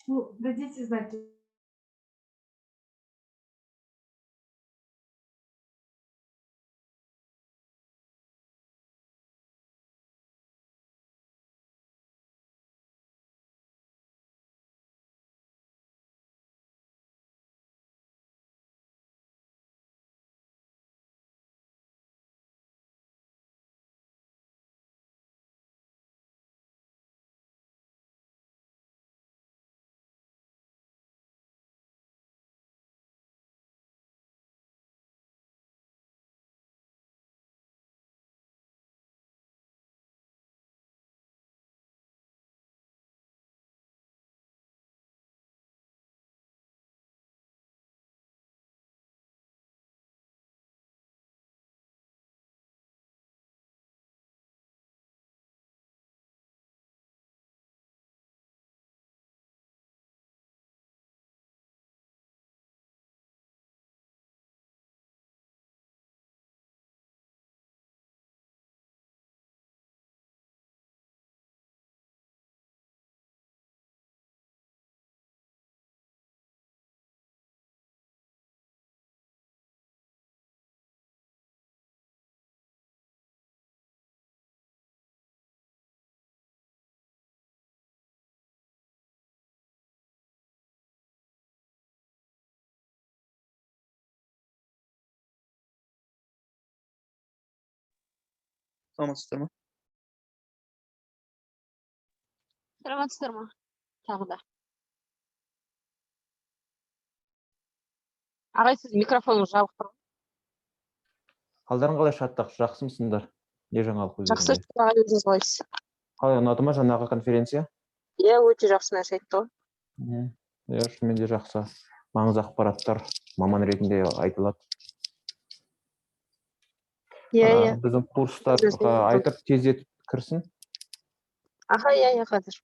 Ну, дадите знать. Саламатсыздар ма? Саламатсыздар ма? Тағы да. Ағай, сіз микрофоныңыз жабық тұр. Қалдарың қалай, Шаттық? Жақсымысыңдар? Не жаңалық Жақсы, өздеріңде? ағай, өзіңіз қалайсыз? Қалай, ұнады ма жаңағы конференция? Иә, өте жақсы нәрсе айтты ғой. Иә, шынымен де жақсы. Маңызды ақпараттар маман ретінде айтылады. Иә, иә. Біздің курстарға айтып тездетіп кірсін. Аха, иә, иә, қазір.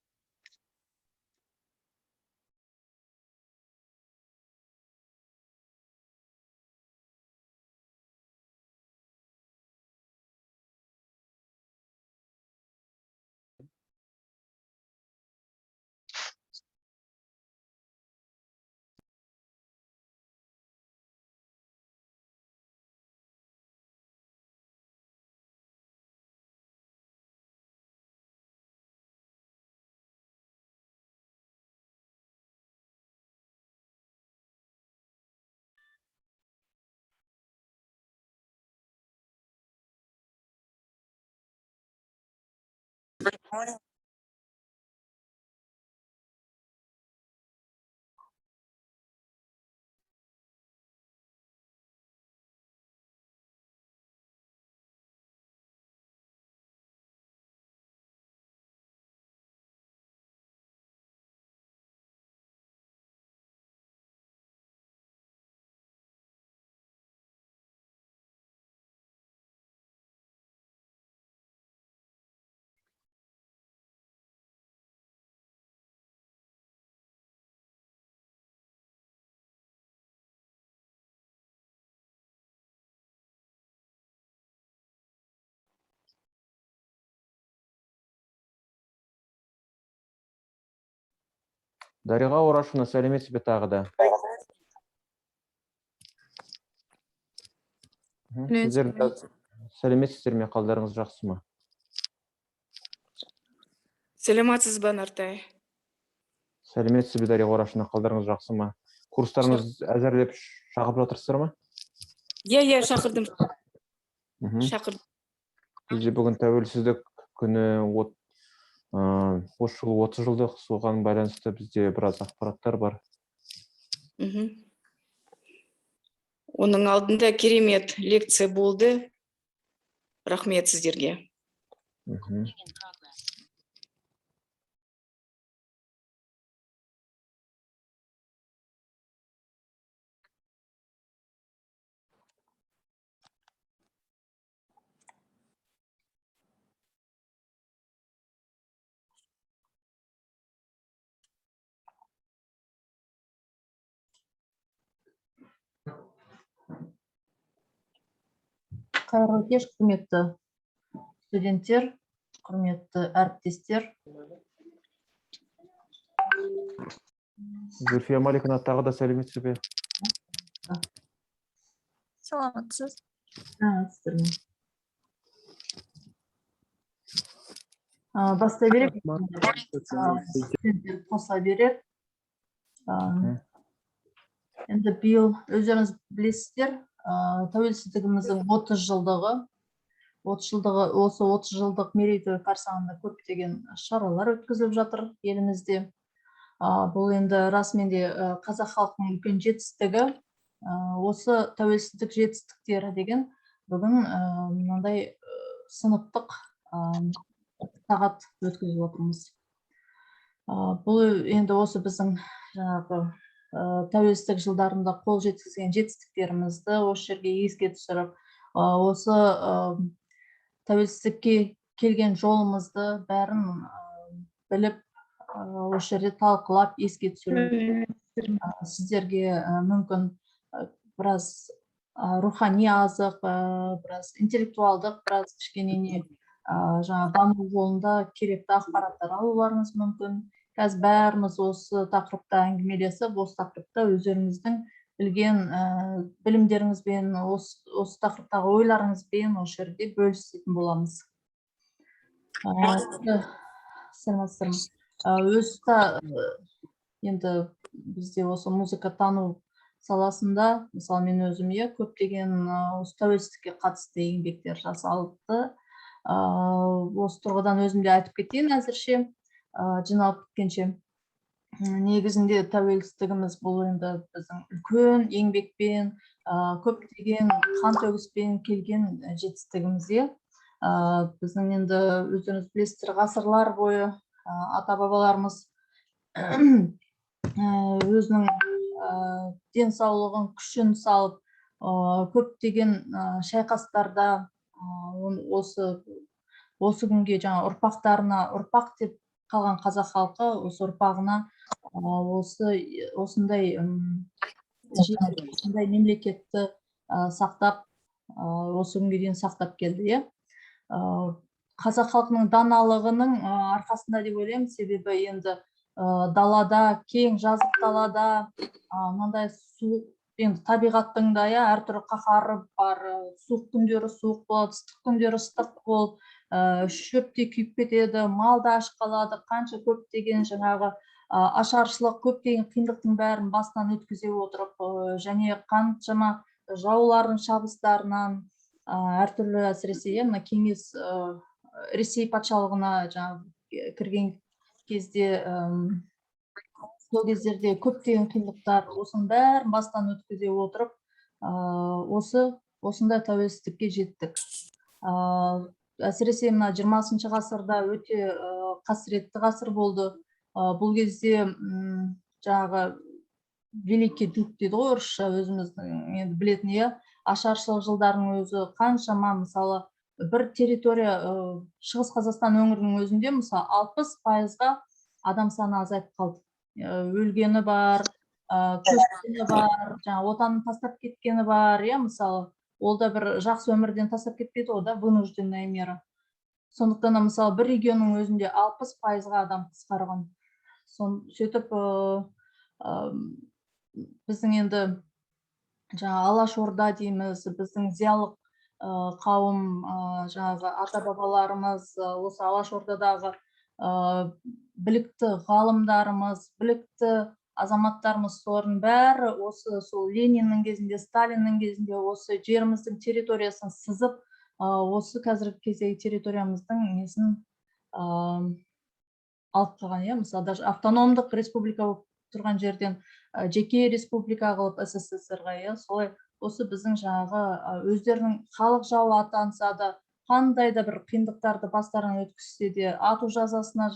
Дариға Орашевна, сәлеметсіз бе тағы да? Сіздер сәлеметсіздер ме, қалдарыңыз жақсы ма? Саламатсыз ба, Нартай? Сәлеметсіз бе, Дариға Орашевна, қалдарыңыз жақсы ма? Курстарыңыз әзірлеп шақырып жатырсыздар ма? Иә, иә, шақырдым. Шақырдым. Бізде бүгін тәуелсіздік күні, осы жылы 30 жылдық, соған байланысты бізде біраз ақпараттар бар. Оның алдында керемет лекция болды. Рахмет сіздерге. Қайырлы кеш, құрметті студенттер, құрметті әріптестер. Зүлфия Маликовна, тағы да сәлеметсіз бе? Саламатсыз. Саламатсыздар ма? Бастай берейік. Студенттер қоса берер. Енді биыл өздеріңіз білесіздер, тәуелсіздігіміздің 30 жылдығы, 30 жылдығы, осы 30 жылдық мерейтой қарсаңында көптеген шаралар өткізіліп жатыр елімізде. Бұл енді расымен де қазақ халқының үлкен жетістігі. Осы тәуелсіздік жетістіктері деген бүгін мынандай сыныптық сағат өткізіп отырмыз. Бұл енді осы біздің жаңағы тәуелсіздік жылдарында қол жеткізген жетістіктерімізді осы жерге еске түсіріп, осы тәуелсіздікке келген жолымызды бәрін біліп, осы жерде талқылап еске түсіру сіздерге мүмкін біраз рухани азық, біраз интеллектуалдық, біраз кішкене не жаңа даму жолында керекті ақпараттар алуларыңыз мүмкін. Қазір бәріміз осы тақырыпта әңгімелесіп, осы тақырыпта өздеріңіздің білген білімдеріңізбен, осы тақырыптағы ойларыңызбен осы жерде бөлісетін боламыз. Саламатсыздар ма? Енді бізде осы музыка тану саласында, мысалы, мен өзім, иә, көптеген осы тәуелсіздікке қатысты еңбектер жасалды. Осы тұрғыдан өзім де айтып кетейін әзірше, жиналып біткенше. Негізінде тәуелсіздігіміз бұл енді біздің үлкен еңбекпен, көптеген қан төгіспен келген жетістігіміз, иә. Біздің енді өздеріңіз білесіздер, ғасырлар бойы ата-бабаларымыз өзінің денсаулығын, күшін салып, көптеген шайқастарда осы күнге жаңа ұрпақтарына ұрпақ деп қалған қазақ халқы осы ұрпағына осындай осындай мемлекетті сақтап, осы күнге дейін сақтап келді, иә. Қазақ халқының даналығының арқасында деп ойлаймын, себебі енді далада, кең жазық далада, мынандай суық, енді табиғаттың да, иә, әртүрлі қаһары бар, суық күндері суық болады, ыстық күндері ыстық болып, шөп те күйіп кетеді, мал да аш қалады, қанша көптеген жаңағы ашаршылық, көптеген қиындықтың бәрін бастан өткізе отырып, және қаншама жаулардың шабыстарынан, әртүрлі, әсіресе, иә, мына кеңес, Ресей патшалығына жаңағы кірген кезде, сол кездерде көптеген қиындықтар, осының бәрін бастан өткізе отырып, осындай тәуелсіздікке жеттік. Әсіресе мына 20-шы ғасырда өте қасіретті ғасыр болды. Бұл кезде жаңағы великий дух дейді ғой орысша, өзіміздің енді білетін, иә, ашаршылық жылдарының өзі қаншама, мысалы, бір территория, Шығыс Қазақстан өңірінің өзінде, мысалы, 60%-ға адам саны азайып қалды. Өлгені бар, көшкені бар, жаңа отанын тастап кеткені бар, иә, мысалы, ол да бір жақсы өмірден тастап кетпейді ғой да, вынужденная мера. Сондықтан да, мысалы, бір регионның өзінде 60%-ға адам қысқарған. Сөйтіп, біздің енді жаңа Алаш Орда дейміз, біздің зиялы қауым, жаңағы ата бабаларымыз, осы Алаш Ордадағы білікті ғалымдарымыз, білікті азаматтарымыз, солардың бәрі осы сол Лениннің кезінде, Сталиннің кезінде осы жеріміздің территориясын сызып, осы қазіргі кездегі территориямыздың несін алып қалған, иә. Мысалы, даже автономдық республика болып тұрған жерден жеке республика қылып СССР-ға, иә, солай осы біздің жаңағы өздерінің халық жауы атанса да, қандай да бір қиындықтарды бастарынан өткізсе де, ату жазасына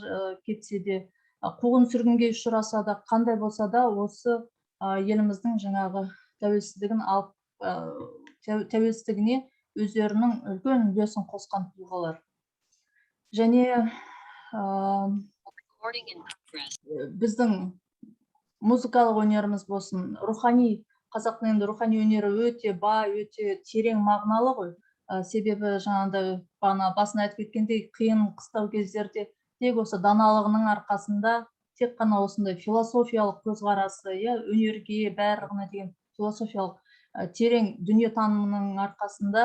кетсе де, қуғын сүргінге ұшыраса да, қандай болса да, осы еліміздің жаңағы тәуелсіздігін алып, тәуелсіздігіне өздерінің үлкен үлесін қосқан тұлғалар. Және біздің музыкалық өнеріміз болсын, рухани, қазақтың енді рухани өнері өте бай, өте терең мағыналы ғой. Себебі жаңағыдай бағана басында айтып кеткендей, қиын қыстау кездерде тек осы даналығының арқасында Тек қана осындай философиялық көзқарасы, иә, өнерге, барлығына деген философиялық терең дүниетанымының арқасында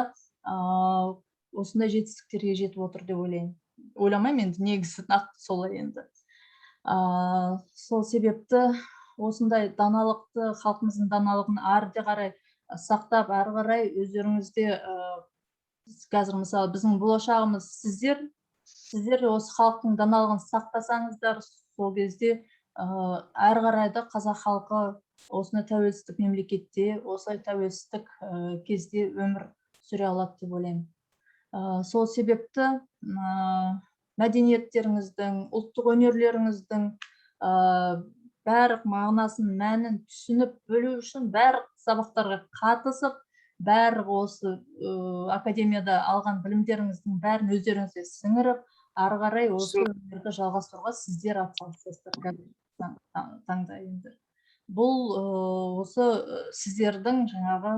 осындай жетістіктерге жетіп отыр деп ойлаймын. Ойламаймын енді, негізі нақты солай енді. Сол себепті осындай даналықты, халқымыздың даналығын ары қарай сақтап, ары қарай өздеріңізде, қазір, мысалы, біздің болашағымыз сіздер. Сіздер осы халықтың даналығын сақтасаңыздар, сол кезде әрі қарай да қазақ халқы осындай тәуелсіздік мемлекетте, осылай тәуелсіздік кезде өмір сүре алады деп ойлаймын. Сол себепті мәдениеттеріңіздің, ұлттық өнерлеріңіздің барлық мағынасын, мәнін түсініп білу үшін барлық сабақтарға қатысып, барлық осы академияда алған білімдеріңіздің бәрін өздеріңізге сіңіріп, ары қарай осы өнерді жалғастыруға сіздер атсалысасыздар қазіргі таңда енді. Бұл осы сіздердің жаңағы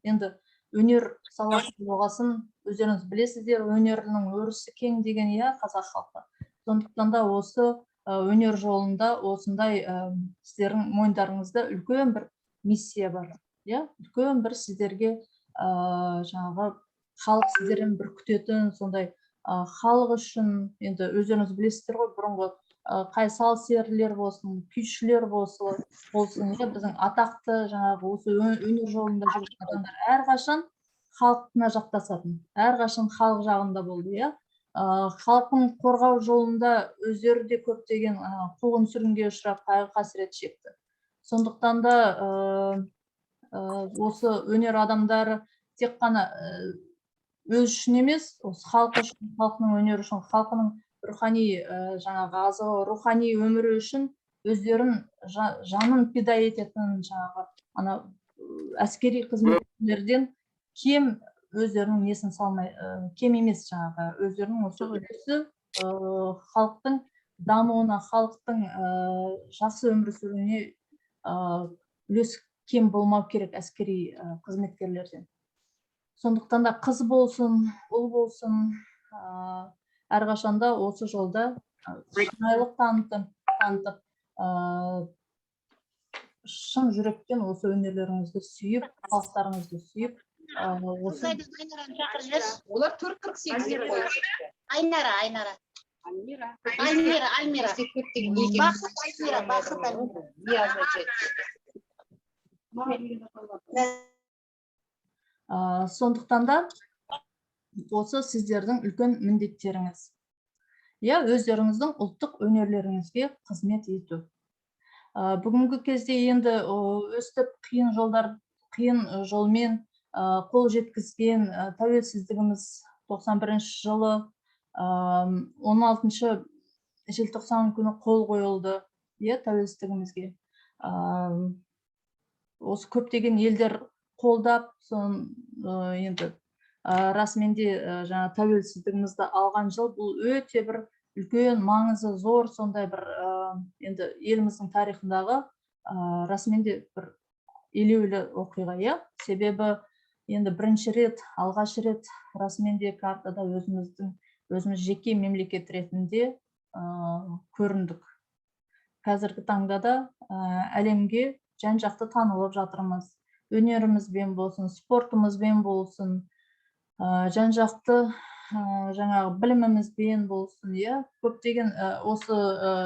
енді өнер саласы болғасын, өздеріңіз білесіздер, өнерінің өрісі кең деген, иә, қазақ халқы. Сондықтан да осы өнер жолында осындай сіздердің мойындарыңызда үлкен бір миссия бар, иә, үлкен бір сіздерге жаңағы халық сіздерден бір күтетін сондай халық үшін. Енді өздеріңіз білесіздер ғой, бұрынғы қай сал серілер болсын, күйшілер болсын, иә, біздің атақты жаңағы осы өнер жолында жүрген адамдар әрқашан халқына жақтасатын, әрқашан халық жағында болды, иә. Халқын қорғау жолында өздері де көптеген қуғын сүргінге ұшырап, қайғы қасірет шекті. Сондықтан да осы өнер адамдары тек қана өз үшін емес, осы халқы үшін, халқының өнері үшін, халқының рухани жаңағы азығы, рухани өмірі үшін өздерін жанын пида ететін жаңағы ана әскери қызметкерлерден кем өздерінің несін салмай, кем емес, жаңағы өздерінің осы үлесі халықтың дамуына, халықтың жақсы өмір сүруіне үлес кем болмау керек әскери қызметкерлерден. Сондықтан да қыз болсын, ұл болсын, әрқашанда осы жолда шынайылық танытып, шын жүректен осы өнерлеріңізді сүйіп, халықтарыңызды сүйіп, осы Айнараны шақырып жіберші. Олар 4:48 деп қойып. Айнара, Айнара. Альмира. Альмира, Альмира. Төрт деген не екенін Бақыт Альмира, Бақыт Альмира. Не означает? Сондықтан да осы сіздердің үлкен міндеттеріңіз, иә, өздеріңіздің ұлттық өнерлеріңізге қызмет ету. Бүгінгі кезде енді өстіп қиын жолдар, қиын жолмен қол жеткізген тәуелсіздігіміз 91 жылы 16 желтоқсан күні қол қойылды, иә, тәуелсіздігімізге. Осы көптеген елдер қолдап, сон енді расымен де жаңа тәуелсіздігімізді алған жыл бұл өте бір үлкен маңызы зор сондай бір енді еліміздің тарихындағы расымен де бір елеулі оқиға, иә. Себебі енді бірінші рет, алғаш рет расымен де картада өзіміздің өзіміз жеке мемлекет ретінде көріндік. Қазіргі таңда да әлемге жан жақты танылып жатырмыз, өнерімізбен болсын, спортымызбен болсын, жан жақты жаңағы білімімізбен болсын, иә. Көптеген осы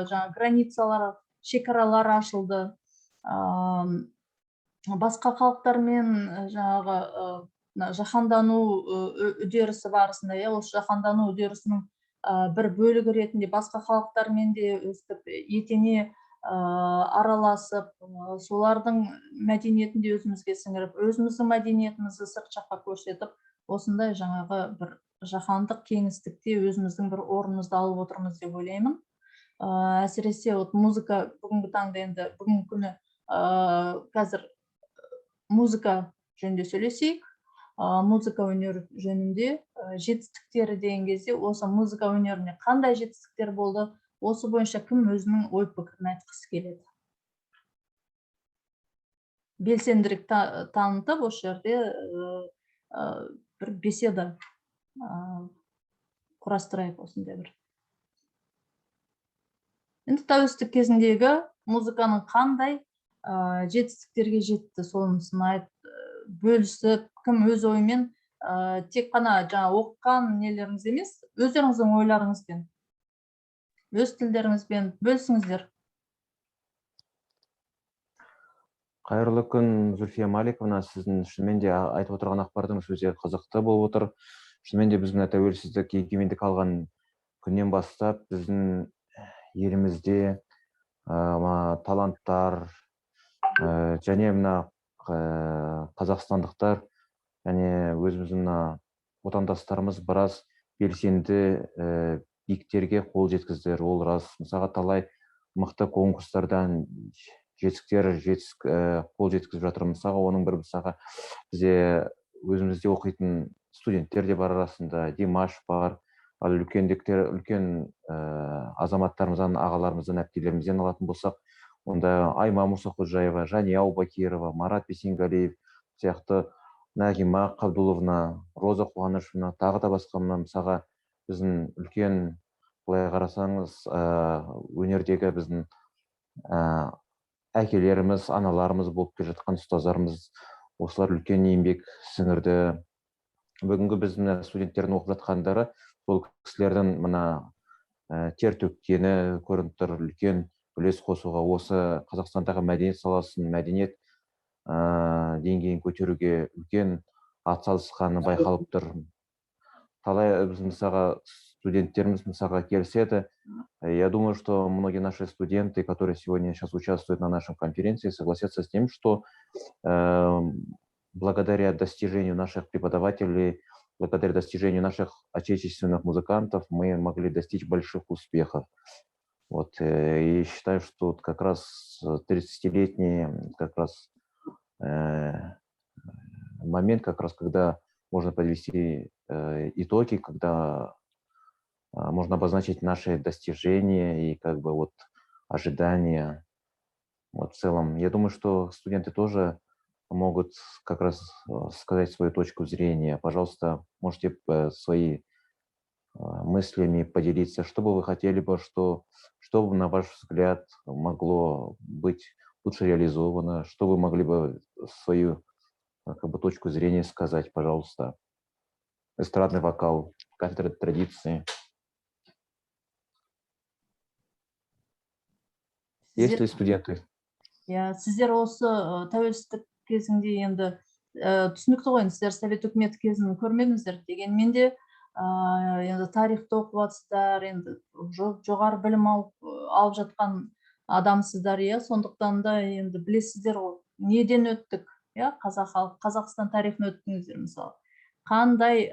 жаңа границалар, шекаралар ашылды. Басқа халықтармен жаңағы мына жаһандану үдерісі барысында, иә, осы жаһандану үдерісінің бір бөлігі ретінде басқа халықтармен де өстіп етене араласып, солардың мәдениетін де өзімізге сіңіріп, өзіміздің мәдениетімізді сырт жаққа көрсетіп, осындай жаңағы бір жаһандық кеңістікте өзіміздің бір орнымызды алып отырмыз деп ойлаймын. Әсіресе вот музыка бүгінгі таңда, енді бүгінгі күні қазір музыка жөнінде сөйлесейік. Музыка өнері жөнінде жетістіктері деген кезде, осы музыка өнеріне қандай жетістіктер болды, осы бойынша кім өзінің ой пікірін айтқысы келеді? Белсендірек танытып, осы жерде бір беседа құрастырайық осындай бір. Енді тәуелсіздік кезіндегі музыканың қандай жетістіктерге жетті, сонысын айт, бөлісіп, кім өз ойымен, тек қана жаңа оқыған нелеріңіз емес, өздеріңіздің ойларыңызбен, өз тілдеріңізбен бөлісіңіздер. Қайырлы күн, Зүлфия Маликовна. Сіздің шынымен де айтып отырған ақпаратыңыз өте қызықты болып отыр. Шынымен де біз мына тәуелсіздік, егемендік алған күннен бастап біздің елімізде мына таланттар және мына қазақстандықтар және өзіміздің мына отандастарымыз біраз белсенді биіктерге қол жеткізді. Ол рас. Мысалға, талай мықты конкурстардан жетістіктер қол жеткізіп жатыр. Мысалға, оның бір, мысалға, бізде өзімізде оқитын студенттер де бар арасында, Димаш бар. Ал үлкендіктер, үлкен азаматтарымыздан, ағаларымыздан, әпкелерімізден алатын болсақ, онда Айма Мұсақожаева, Жания Аубакирова, Марат Бесенгалиев сияқты, Нағима Қабдуловна, Роза Қуанышевна, тағы да басқа мына, мысалға, біздің үлкен, былай қарасаңыз, өнердегі біздің әкелеріміз, аналарымыз болып келе жатқан ұстаздарымыз, осылар үлкен еңбек сіңірді. Бүгінгі біздің мына студенттердің оқып жатқандары сол кісілердің мына тер төккені көрініп тұр, үлкен үлес қосуға, осы Қазақстандағы мәдениет саласын, мәдениет деңгейін көтеруге үлкен атсалысқаны байқалып тұр. Талай біз, мысалға, студенттеріміз, мысалға, келіседі. Я думаю, что многие наши студенты, которые сегодня сейчас участвуют на нашем конференции, согласятся с тем, что благодаря достижению наших преподавателей, благодаря достижению наших отечественных музыкантов мы могли достичь больших успехов. Вот, и считаю, что вот как раз 30-летний как раз момент, как раз когда можно подвести итоги, когда можно обозначить наши достижения и как бы вот ожидания. Вот в целом, я думаю, что студенты тоже могут как раз сказать свою точку зрения. Пожалуйста, можете свои мыслями поделиться, что бы вы хотели бы, что бы, на ваш взгляд, могло быть лучше реализовано, что вы могли бы свою как бы точку зрения сказать, пожалуйста. Эстрадный вокал, кафедра традиции. Есть ли студенты? Иә, сіздер осы тәуелсіздік кезінде енді түсінікті ғой, енді сіздер совет үкіметі кезін көрмедіңіздер, дегенмен де енді тарихты оқып жатсыздар, енді жоғары білім алып жатқан адамсыздар, иә, сондықтан да енді білесіздер ғой, неден өттік, иә, қазақ халық, Қазақстан тарихын өттіңіздер, мысалы, қандай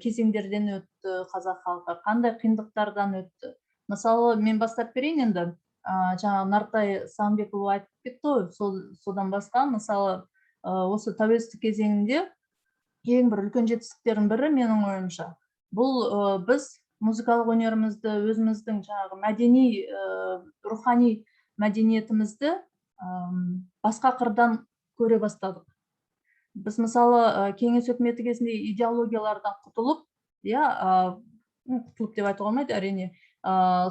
кезеңдерден өтті қазақ халқы, қандай қиындықтардан өтті. Мысалы, мен бастап берейін енді, жаңа Нартай Сағынбекұлы айтып кетті ғой, содан басқа, мысалы, осы тәуелсіздік кезеңінде ең бір үлкен жетістіктердің бірі, менің ойымша, бұл біз музыкалық өнерімізді, өзіміздің жаңағы мәдени, рухани мәдениетімізді басқа қырдан көре бастадық. Біз, мысалы, кеңес үкіметі кезінде идеологиялардан құтылып, иә, құтылып деп айтуға болмайды, әрине,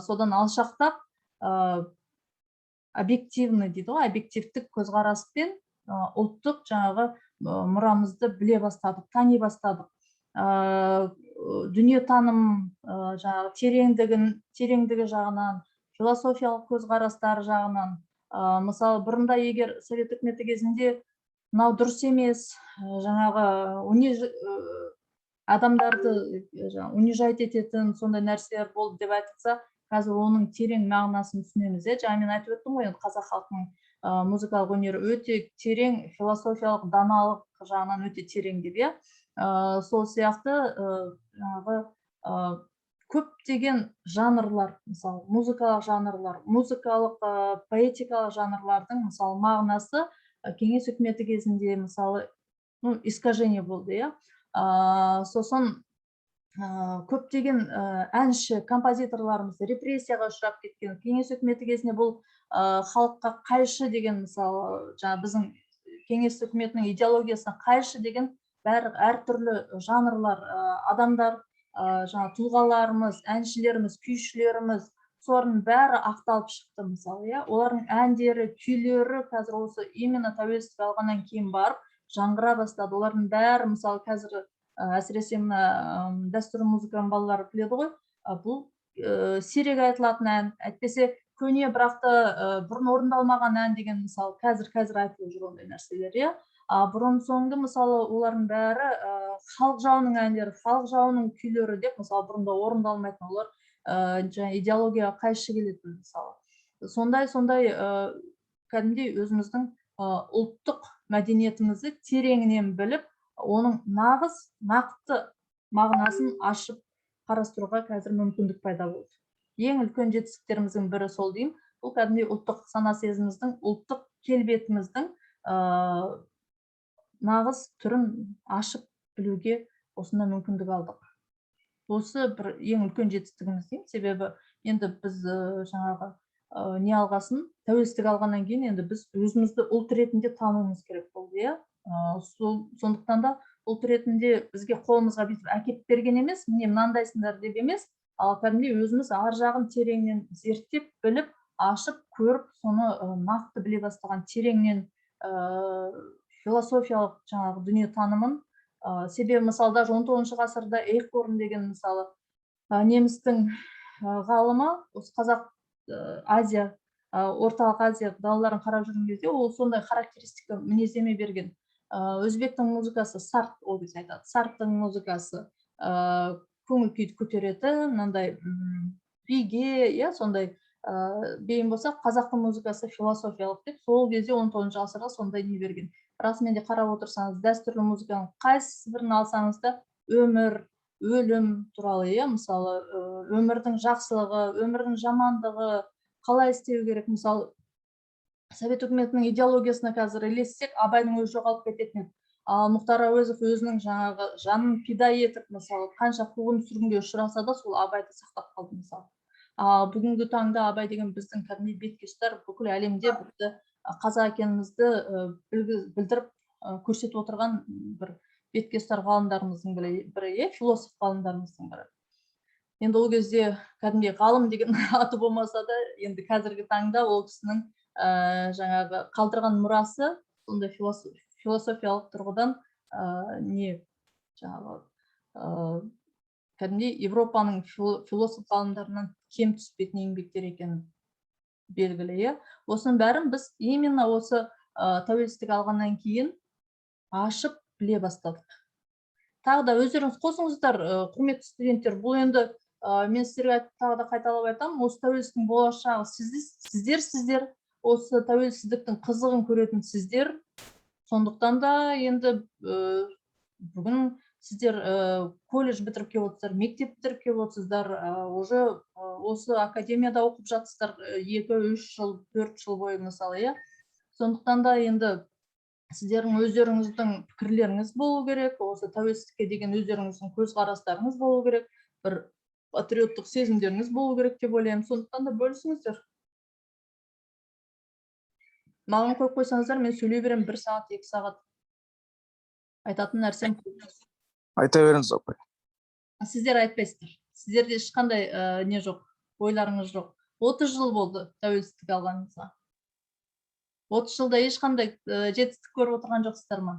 содан алшақтап, объективный дейді ғой, объективтік көзқараспен, ұлттық жаңағы мұрамызды біле бастадық, тани бастадық. Дүниетаным, жаңағы тереңдігі жағынан, философиялық көзқарастары жағынан, мысалы, бұрында егер совет үкіметі кезінде мынау дұрыс емес, жаңағы адамдарды жаңа унижать ететін сондай нәрселер болды деп айтылса, қазір оның терең мағынасын түсінеміз, иә. Жаңа мен айтып өттім ғой, енді қазақ халқының музыкалық өнері өте терең, философиялық даналық жағынан өте терең деп, иә. Сол сияқты, жаңағы, көптеген жанрлар, мысалы, музыкалық жанрлар, музыкалық, поэтикалық жанрлардың, мысалы, мағынасы кеңес үкіметі кезінде, мысалы, ну, искажение болды, иә. Сосын көптеген әнші, композиторларымыз репрессияға ұшырап кеткен. Кеңес үкіметі кезінде бұл халыққа қайшы деген, мысалы, жаңа біздің кеңес үкіметінің идеологиясына қайшы деген бәрі әртүрлі жанрлар, адамдар, жаңа тұлғаларымыз, әншілеріміз, күйшілеріміз Солардың бәрі ақталып шықты, мысалы, иә. Олардың әндері, күйлері қазір осы именно тәуелсіздік алғаннан кейін барып жаңғыра бастады. Олардың бәрі, мысалы, қазір әсіресе мына дәстүрлі музыканың балалары біледі ғой, бұл сирек айтылатын ән, әйтпесе көне, бірақ та бұрын орындалмаған ән деген, мысалы, қазір айтылып жүр ондай нәрселер, иә. А бұрын соңды, мысалы, олардың бәрі халық жауының әндері, халық жауының күйлері деп, мысалы, бұрында орындалмайтын, олар жаңа идеологияға қайшы келетін, мысалы. Сондай кәдімгідей өзіміздің ұлттық мәдениетімізді тереңінен біліп, оның нағыз, нақты мағынасын ашып қарастыруға қазір мүмкіндік пайда болды. Ең үлкен жетістіктеріміздің бірі сол деймін. Бұл кәдімгідей ұлттық сана сезіміміздің, ұлттық келбетіміздің нағыз түрін ашып білуге осында мүмкіндік алдық. Осы бір ең үлкен жетістігіміз деймін. Себебі енді біз жаңағы не алғасын, тәуелсіздік алғаннан кейін енді біз өзімізді ұлт ретінде тануымыз керек болды, иә. Сол сондықтан да ұлт ретінде бізге қолымызға бүйтіп әкеп берген емес, міне, мынандайсыңдар деп емес, ал кәдімгідей өзіміз ар жағын тереңнен зерттеп, біліп, ашып көріп, соны нақты біле бастаған, тереңнен философиялық жаңағы дүниетанымын. Себебі, мысалы, даже 19 ғасырда Эйхгорн деген, мысалы, немістің ғалымы осы қазақ, Азия, Орталық Азия далаларын қарап жүрген кезде ол сондай характеристика, мінездеме берген. Өзбектің музыкасы сарт, ол кезде айтады, сарттың музыкасы көңіл күйді көтеретін, мынандай биге, иә, сондай бейім болса, қазақтың музыкасы философиялық деп сол кезде 19 ғасырда сондай не берген. Расымен де, қарап отырсаңыз, дәстүрлі музыканың қайсы бірін алсаңыз да, өмір, өлім туралы, иә, мысалы, өмірдің жақсылығы, өмірдің жамандығы, қалай істеу керек. Мысалы, Совет үкіметінің идеологиясына қазір ілессек, Абайдың өзі жоғалып кететін еді. Ал Мұхтар Әуезов өзінің жаңағы жанын пида етіп, мысалы, қанша қуғын сүргінге ұшыраса да, сол Абайды сақтап қалды, мысалы. Ал бүгінгі таңда Абай деген біздің кәдімгідей бетке ұстар, бүкіл әлемде бізді қазақ екенімізді білдіріп, көрсетіп отырған бір бетке ұстар ғалымдарымыздың бірі, иә, философ ғалымдарымыздың бірі. Енді ол кезде кәдімгідей ғалым деген аты болмаса да, енді қазіргі таңда ол кісінің жаңағы қалдырған мұрасы сондай философиялық тұрғыдан не, жаңағы кәдімгідей Европаның философ ғалымдарынан кем түспейтін еңбектер екені белгілі, иә. Осының бәрін біз именно осы тәуелсіздік алғаннан кейін ашып біле бастадық. Тағы да өздеріңіз қосыңыздар, құрметті студенттер. Бұл енді мен сіздерге тағы да қайталап айтамын: осы тәуелсіздіктің болашағы сіздер, осы тәуелсіздіктің қызығын көретін сіздер. Сондықтан да енді бүгін сіздер колледж бітіріп келіп отырсыздар, мектеп бітіріп келіп отырсыздар, уже осы академияда оқып жатсыздар 2, 3 жыл, 4 жыл бойы, мысалы, иә. Сондықтан да енді сіздердің өздеріңіздің пікірлеріңіз болу керек, осы тәуелсіздікке деген өздеріңіздің көзқарастарыңыз болу керек, бір патриоттық сезімдеріңіз болу керек деп ойлаймын. Сондықтан да бөлісіңіздер. Маған қойып қойсаңыздар, мен сөйлей беремін бір сағат, 2 сағат. Айтатын нәрсем көп. Айта беріңіз, апай. А сіздер айтпайсыздар, сіздерде ешқандай не жоқ, ойларыңыз жоқ. 30 жыл болды тәуелсіздік алғанымызға. 30 жылда ешқандай жетістік көріп отырған жоқсыздар ма?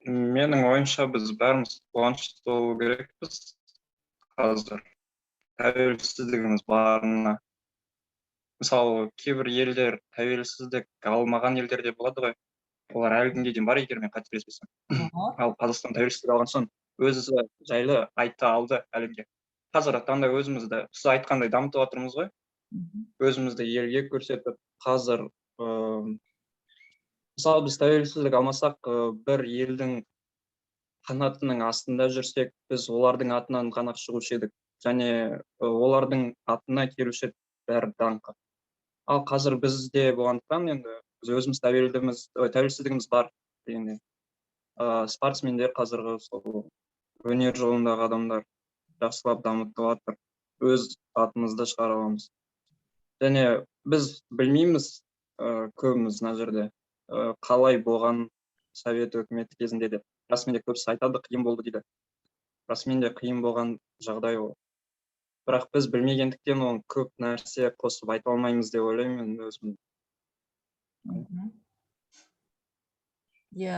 Менің ойымша, біз бәріміз қуанышты болу керекпіз қазір тәуелсіздігіміз барына. Мысалы, кейбір елдер, тәуелсіздік алмаған елдер де болады ғой, олар әлі күнге дейін бар, егер мен қателеспесем. Ал Қазақстан тәуелсіздік алған соң өзі жайлы айта алды әлемге. Қазіргі таңда өзімізді, сіз айтқандай, дамытып жатырмыз ғой, өзімізді елге көрсетіп. Қазір мысалы, біз тәуелсіздік алмасақ, бір елдің қанатының астында жүрсек, біз олардың атынан ғана шығушы едік және олардың атына келуші еді бәрі даңқы. Ал қазір бізде болғандықтан, енді біз өзіміз тәуелдіміз, ой, тәуелсіздігіміз бар дегенде, спортсмендер, қазіргі сол өнер жолындағы адамдар жақсылап дамытып жатыр, өз атымызды шығара аламыз. Және біз білмейміз, көбіміз мына жерде қалай болған Совет өкіметі кезінде деп. Расымен де, көбісі айтады, қиын болды дейді. Расымен де, қиын болған жағдай ол. Бірақ біз білмегендіктен, оны көп нәрсе қосып айта алмаймыз деп ойлаймын мен өзім. Иә,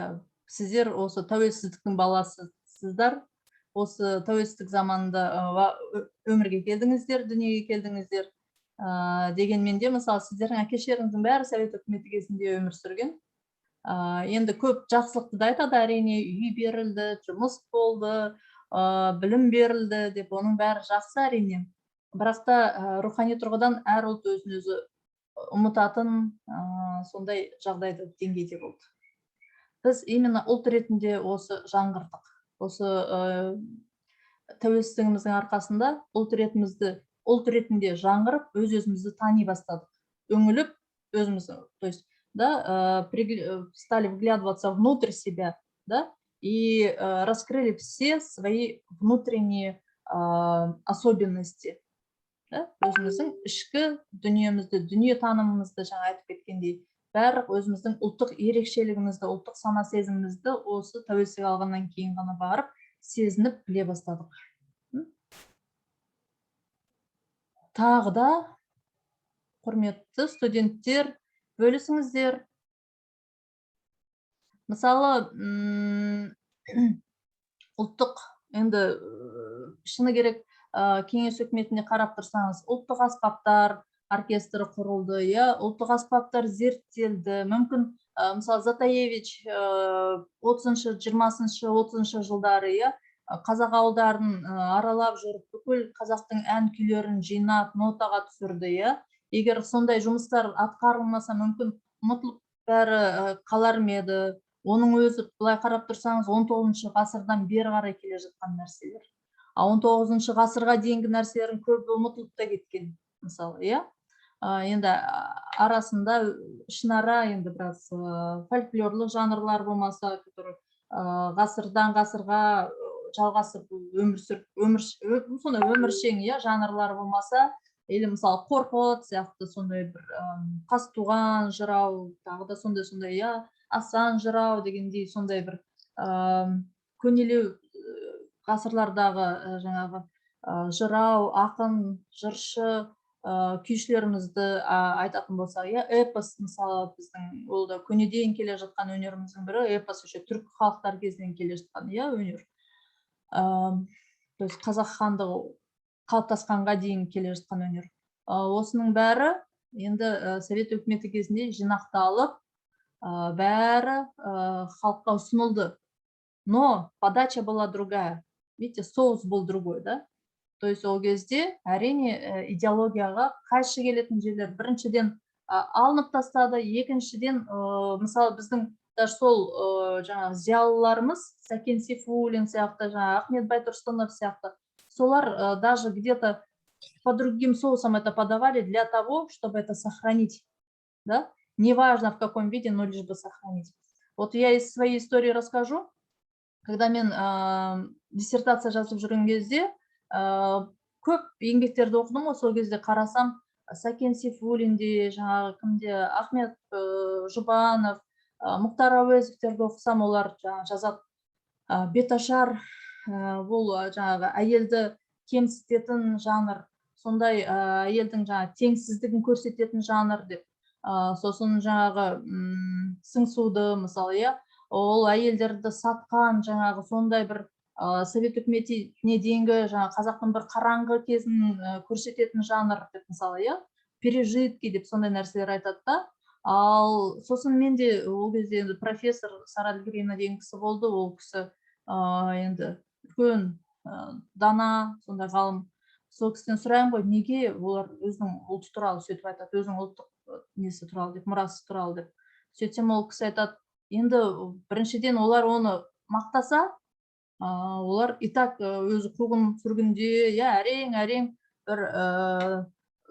сіздер осы тәуелсіздіктің баласысыздар. Осы тәуелсіздік заманында өмірге келдіңіздер, дүниеге келдіңіздер. Дегенмен де, мысалы, сіздердің әке шешелеріңіздің бәрі совет өкіметі кезінде өмір сүрген. Енді көп жақсылықты да айтады, әрине, үй берілді, жұмыс болды, білім берілді деп, оның бәрі жақсы, әрине. Бірақ та рухани тұрғыдан әр ұлт өзін өзі ұмытатын сондай жағдайда, деңгейде болды. Біз именно ұлт ретінде осы жаңғырдық. Осы тәуелсіздігіміздің арқасында ұлт ретінде жаңғырып, өз өзімізді тани бастадық. Үңіліп өзіміз, то есть, да, стали вглядываться внутрь себя, да, и раскрыли все свои внутренние особенности. Да? Өзіміздің ішкі дүниемізді, дүние танымымызды, жаңа айтып кеткендей, барлық өзіміздің ұлттық ерекшелігімізді, ұлттық сана сезімімізді осы тәуелсіздік алғаннан кейін ғана барып сезініп біле бастадық. Тағы да, құрметті студенттер, бөлісіңіздер. Мысалы, ұлттық енді, шыны керек, кеңес өкіметіне қарап тұрсаңыз, ұлттық аспаптар оркестрі құрылды, иә, ұлттық аспаптар зерттелді. Мүмкін, мысалы, Затаевич 30-, 20-, 30-жылдары, иә, қазақ ауылдарын аралап жүріп, бүкіл қазақтың ән күйлерін жинап, нотаға түсірді, иә. Егер сондай жұмыстар атқарылмаса, мүмкін, ұмытылып бәрі қалар ма еді? Оның өзі, былай қарап тұрсаңыз, 19 ғасырдан бері қарай келе жатқан нәрселер. А 19 ғасырға дейінгі нәрселердің көбі ұмытылып та кеткен, мысалы, иә. Енді арасында ішінара енді біраз фольклорлық жанрлар болмаса, который ғасырдан ғасырға жалғасып өмір сүріп, өмір сондай өміршең, иә, жанрлар болмаса, или, мысалы, Қорқыт сияқты сондай бір Қазтуған жырау, тағы да сондай сондай, иә, Асан жырау дегендей, сондай бір көнелеу ғасырлардағы жаңағы жырау, ақын, жыршы, күйшілерімізді айтатын болсақ, иә, эпос, мысалы, біздің ол да көнеден келе жатқан өнеріміздің бірі. Эпос еще түркі халықтар кезінен келе жатқан, иә, өнер. То есть Қазақ хандығы қалыптасқанға дейін келе жатқан өнер. Осының бәрі енді совет өкіметі кезінде жинақталып, бәрі халыққа ұсынылды. Но подача была другая, видите, соус был другой, да. То есть ол кезде, әрине, идеологияға қайшы келетін жерлер біріншіден алынып тастады, екіншіден, мысалы, біздің даже сол жаңағы зиялыларымыз, Сәкен Сейфуллин сияқты, жаңағы Ахмет Байтұрсынов сияқты, солар даже где то по другим соусам это подавали для того, чтобы это сохранить, да, неважно в каком виде, но лишь бы сохранить. Вот я из своей истории расскажу. Когда мен диссертация жазып жүрген кезде, көп еңбектерді оқыдым ғой. Сол кезде қарасам, Сәкен Сейфуллинде, жаңағы кімде, Ахмет Жұбанов, Мұхтар Әуезовтерді оқысам, олар жаңағы жазады: беташар бұл жаңағы әйелді кемсітетін жанр, сондай әйелдің жаңағы теңсіздігін көрсететін жанр деп. Сосын жаңағы сыңсуды, мысалы, иә, ол әйелдерді сатқан, жаңағы сондай бір совет үкіметіне дейінгі жаңағы қазақтың бір қараңғы кезін көрсететін жанр деп, мысалы, иә, пережитки деп сондай нәрселер айтады да. Ал сосын мен де ол кезде, енді профессор Сара Әділгерейовна деген кісі болды, ол кісі енді үлкен дана сондай ғалым. Сол кісіден сұраймын ғой, неге олар өзінің ұлты туралы сөйтіп айтады, өзінің ұлттық несі туралы деп, мұрасы туралы деп. Сөйтсем, ол кісі айтады: енді біріншіден, олар оны мақтаса, олар и так өзі қуғын сүргінде, иә, әрең әрең бір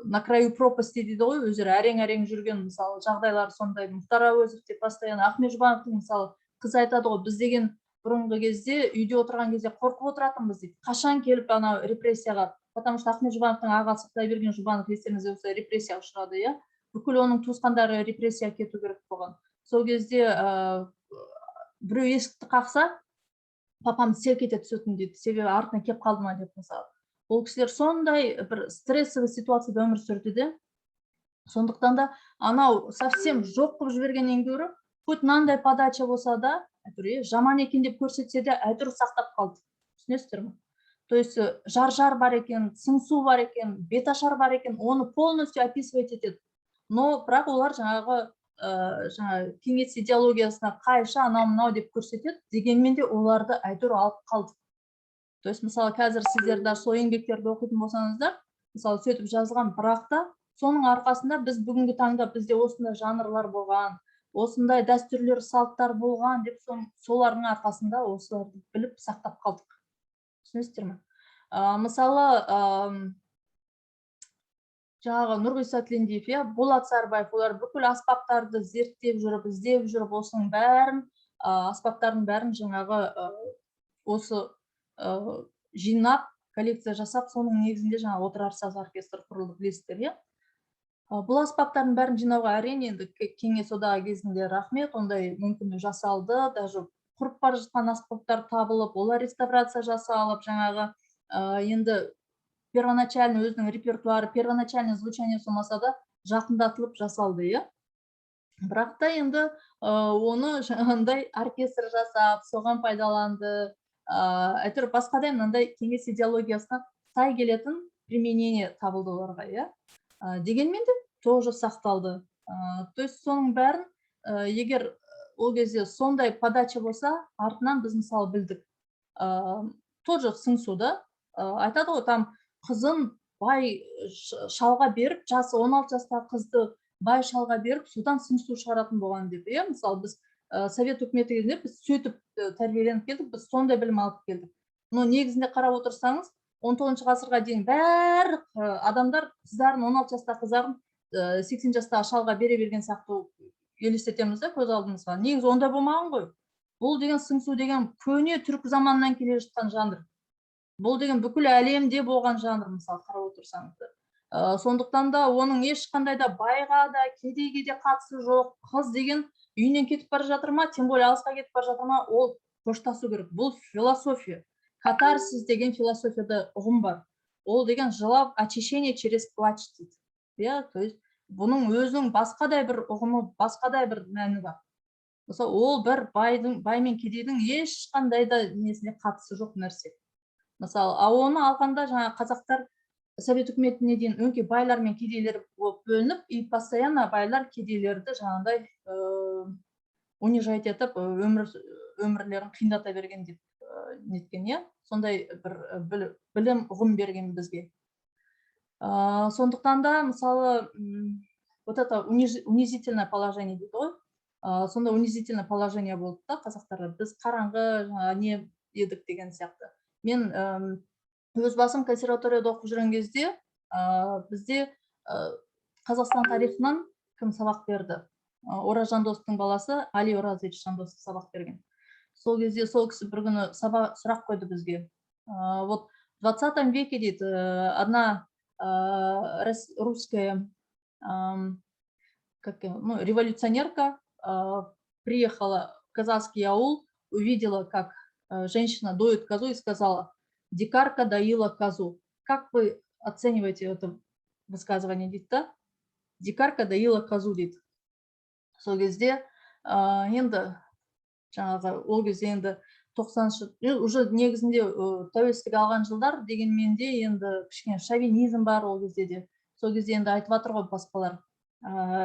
на краю пропасти дейді ғой, өздері әрең әрең жүрген, мысалы, жағдайлары сондай. Мұхтар Әуезов те постоянно, Ахмет Жұбановтың, мысалы, қызы айтады ғой: біз деген бұрынғы кезде үйде отырған кезде қорқып отыратынбыз дейді, қашан келіп анау репрессияға. Потому что Ахмет Жұбановтың ағасы Құдайберген Жұбанов, естеріңізде болса, репрессияға ұшырады, иә, бүкіл оның туысқандары репрессияға кету керек болған. Сол кезде біреу есікті қақса, папам селк ете түсетін дейді, себебі артынан келіп қалды ма деп, мысалы. Ол кісілер сондай бір стрессовый ситуацияда өмір сүрді де, сондықтан да анау совсем жоқ қылып жібергеннен гөрі, хоть мынандай подача болса да, әйтеуір, иә, жаман екен деп көрсетсе де, әйтеуір сақтап қалды, түсінесіздер ме? То есть жар-жар бар екен, сыңсу бар екен, беташар бар екен, оны полностью описывать етеді. Но бірақ олар жаңағы жаңа кеңес идеологиясына қайшы, анау мынау деп көрсетеді. Дегенмен де оларды әйтеуір алып қалды. То есть, мысалы, қазір сіздер даже сол еңбектерді оқитын болсаңыздар, мысалы, сөйтіп жазылған. Бірақ та соның арқасында біз бүгінгі таңда бізде осындай жанрлар болған, осындай дәстүрлер, салттар болған деп, солардың арқасында осыларды біліп, сақтап қалдық, түсінесіздер ме? Мысалы, жаңағы Нұрғиса Тілендиев, иә, Болат Сарыбаев, олар бүкіл аспаптарды зерттеп жүріп, іздеп жүріп, осының бәрін, аспаптардың бәрін жаңағы осы жинап, коллекция жасап, соның негізінде жаңағы «Отырар саз оркестрі» құрылды, білесіздер, иә. Бұл аспаптардың бәрін жинауға, әрине, енді Кеңес Одағы кезінде, рахмет, ондай мүмкіндік жасалды. Даже құрып бара жатқан аспаптар табылып, олар реставрация жасалып, жаңағы енді первоначальный өзінің репертуары, первоначальный звучание болмаса да, жақындатылып жасалды, иә. Бірақ та енді оны жаңағындай оркестр жасап, соған пайдаланды, әйтеуір басқадай мынандай кеңес идеологиясына сай келетін применение табылды оларға, иә. Дегенмен де тоже сақталды. То есть соның бәрін, егер ол кезде сондай подача болса, артынан біз, мысалы, білдік. Тоже сыңсу да, айтады ғой, там қызын бай шалға беріп, жасы 16 жастағы қызды бай шалға беріп, содан сыңсу шығаратын болған деп, иә. Мысалы, біз совет үкіметі кезінде біз сөйтіп тәрбиеленіп келдік, біз сондай білім алып келдік. Но негізінде қарап отырсаңыз, 19 ғасырға дейін барлық адамдар қыздарын, 16 жастағы қыздарын 80 жастағы шалға бере берген сияқты елестетеміз да көз алдымызға. Негізі ондай болмаған ғой. Бұл деген сыңсу деген көне түркі заманынан келе жатқан жанр. Бұл деген бүкіл әлемде болған жанр, мысалы, қарап отырсаңыздар. Сондықтан да оның ешқандай да байға да, кедейге де қатысы жоқ. Қыз деген үйінен кетіп бара жатыр ма, тем более алысқа кетіп бара жатыр ма, ол қоштасу керек. Бұл философия, катарсис деген философияда ұғым бар. Ол деген жылап, очищение через плач дейді, иә. То есть бұның өзінің басқадай бір ұғымы, басқадай бір мәні бар. Мысалы, ол бір байдың, бай мен кедейдің ешқандай да несіне қатысы жоқ нәрсе, мысалы. А оны алғанда, жаңа қазақтар совет үкіметіне дейін өңкей байлар мен кедейлер болып бөлініп, и постоянно байлар кедейлерді жаңағыдай унижать етіп, өмірлерін қиындата берген деп неткен, иә. Сондай бір білім, ұғым берген бізге. Сондықтан да, мысалы, вот это унизительное положение дейді ғой, сондай унизительное положение болды да қазақтарға. Біз қараңғы жаңағы не едік деген сияқты. Мен өз басым консерваторияда оқып жүрген кезде бізде Қазақстан тарихынан кім сабақ берді? Ораз Жандосовтың баласы Али Оразович Жандосов сабақ берген. Сол кезде сол кісі бір күні сабақ сұрақ қойды бізге. Вот в 20 веке, дейді, одна русская как, ну, революционерка приехала в казахский аул, увидела, как женщина доит козу, и сказала: «Дикарка доила козу». Как вы оцениваете это высказывание, дейді да? «Дикарка доила козу», дейді. Сол кезде енді жаңағы ол кезде енді 90-шы, уже негізінде тәуелсіздік алған жылдар, дегенмен де енді кішкене шовинизм бар ол кезде де. Сол кезде енді айтып жатыр ғой басқалар.